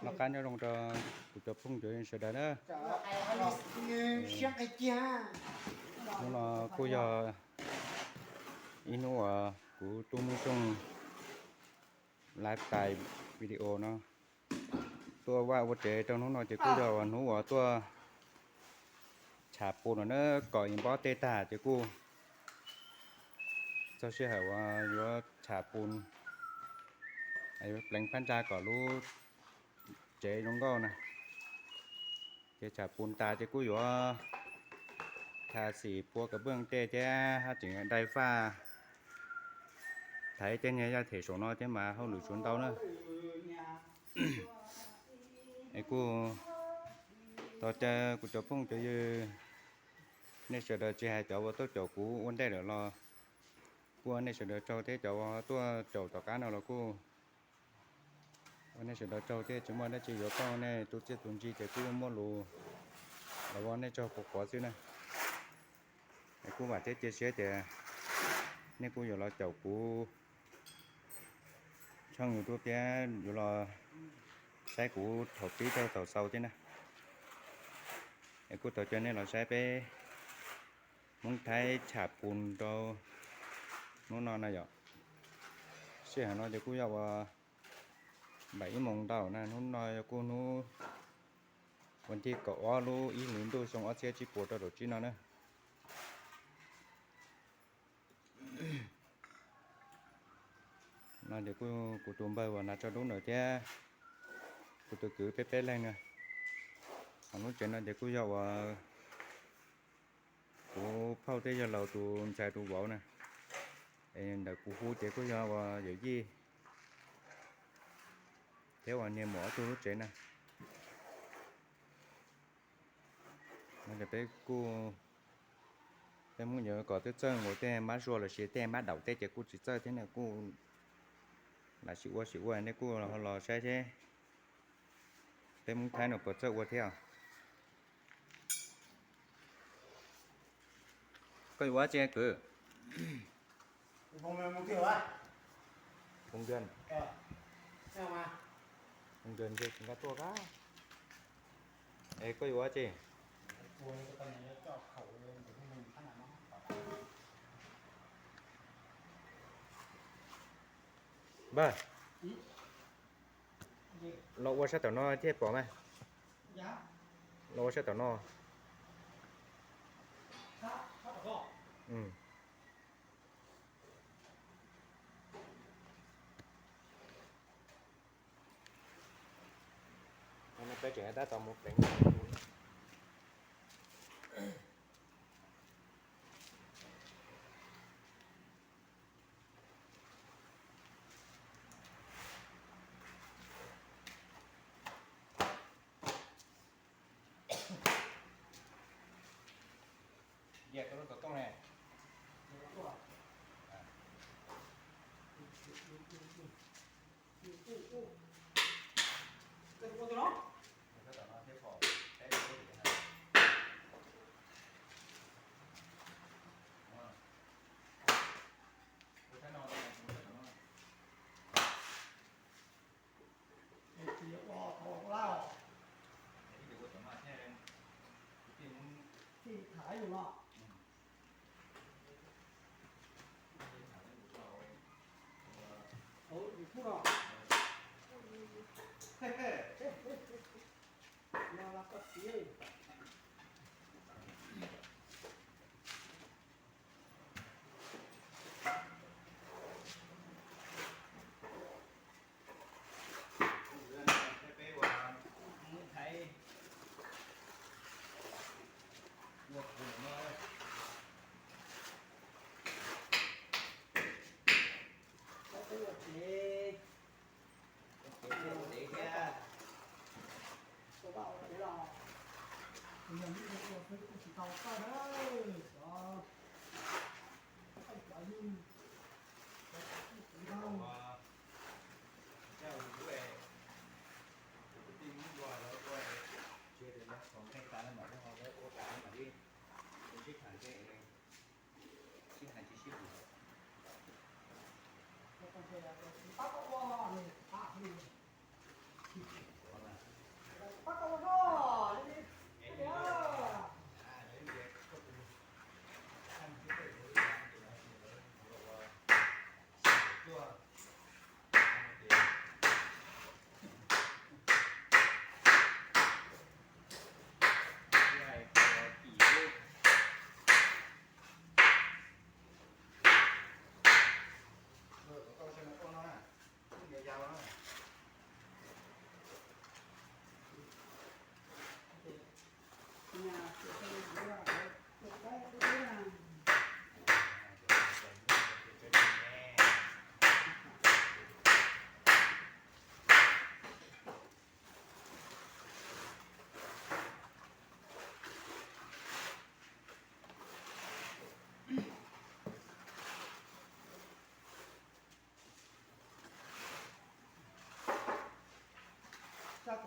Noj qab nyob zoo rau kuv cov phooj cov ywg sawv daws na. Hnub no kuj yog ib hnub uas kuv tub Mub Xyooj laib tais video no tuaj vaj ua tsev rau hnub no ces kuj yog uas hnub uas tuaj tsham pus no na, kom ib npob tej tag ces kuj txog sij hawm uas yuav tsham pus, pleev phab ntsa kom lub tsev zoo nkauj na. Ces tsham pus tas ces kuj yuav tha xim pua kav pwj tej thiab haj tseem dai faj thaiv tej niag yaj them saum no thiab mas hauj lwm tsuas ntau na. Es kuj tos caw kuv cov phooj cov ywg, nej sawv daws tsis hais cov uas tuaj caum kuv ua ntej lawm los kuj ua nej sawv daws tsaug thiab, cov uas tuaj caum tom qab no los kuj ua nej sawv daws tsaug thiab. Tsis muaj dab tsi yuav pauj nej tus txiaj tus ntsig ces kuj muaj lus los ua nej tsaug quav quav xwb na. Es kuj vam thiab cia siab tias nej kuj yuav los caum kuv tshooj YouTube thiab yuav los saib kuv thaum pib rau thaum xaus thiab na. Es kuj tos caw nej los saib peb Hmoob Thaib tsham pus rau hnub no na yom. Sij hawm no ces kuj yog uas npaum ib moos ntau na, hnub no yog kuj hnub vas thib kaum ob lub ib hlis ntuj xyoo ob txhiab tsib puas rau caum tsib no na. No ces kuj kuv tus npawg uas hnav tsho dub ntawd thiab kuv tus kwv peb peb leeg na. Hos lub tsev no ces kuj yog uas kuv phauj thiab yawg laus tus ntxhais tus vauv na. Es ntawm kuv hu ces kuj yog uas yawm yij thiab uas niag muam ob tug lub tsev na. No ces peb kuj, peb Hmoob yuav kom txawj txawj nkaus tej mab zuag los sis tej mab daum tej ces kuj tsis txawj thiab na, kuj lam sim ua sim ua nej kuj los saib seb peb Hmoob Thaib no puas txawj ua thiab. Koj yuav ua tsi kwv? Phoos ntws. Phoos ntws ces tsis nqa tuaj kab. Es koj yuav ua tsi? Npawg, los ua sab tom no thiaj pom mas. Los ua sab tom no. Peb tseem tab tom mus pleev. Yog koj lub xov tooj ne.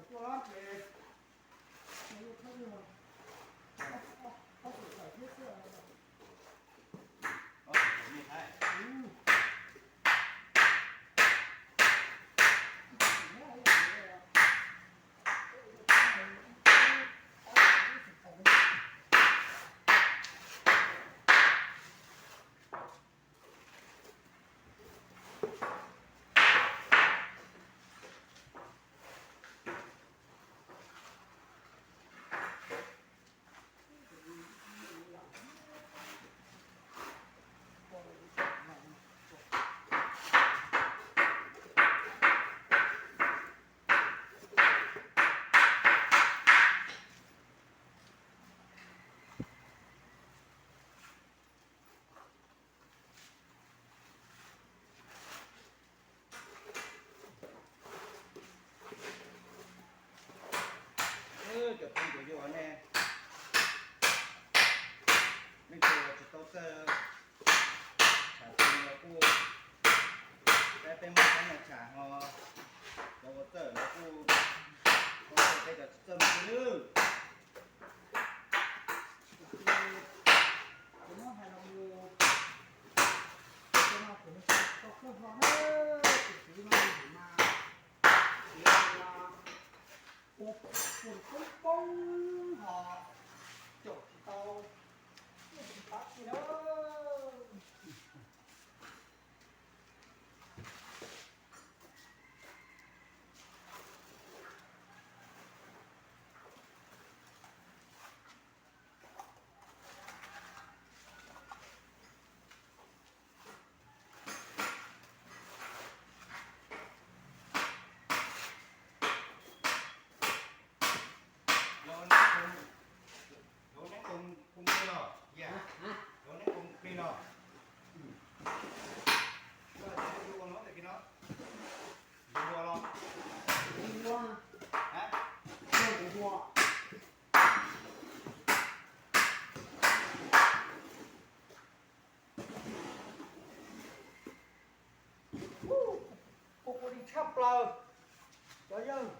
Cov phooj ywg ne, leej twg tsis tau txawj tsham txheej los kuj, peb muaj teeb meem tsham ho, cov uas txawj los kuj, peb cov tsis txawj mus xwb nawb. Kuv muab hais los mus, kuv no kuv tsis tau kawg hlo na, tus txiv no nws mas, txiv no ua poob poob ho caum tsis tau, tsis pab tsis na. Lawv neb tus plig los, yam, lawv neb tus plig los. Koj ua no tag kis no, yus ua los, yus ua, yus ua. Ua ua li tshaj plaws cov yawg.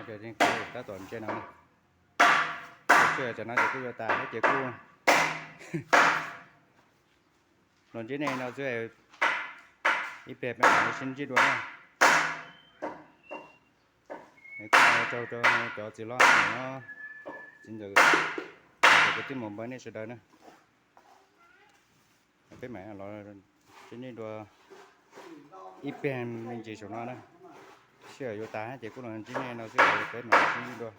Tab tom ntsia no, sij hawm tam no ces kuj yuav tas thiab ces kuj los ntsib nej no xwb, ib pliag peb mam li sib ntsib dua na. Kuj ua tsaug rau cov txiv hlob no, txiv ntxawm, kwv tij muam npawg nej sawv daws na. Peb mam los ntsib nej dua ib pliag me ntsis saum no na. Sij hawm yuav tas ces kuj los ntsib nej no xwb, peb mam sib ntsib dua.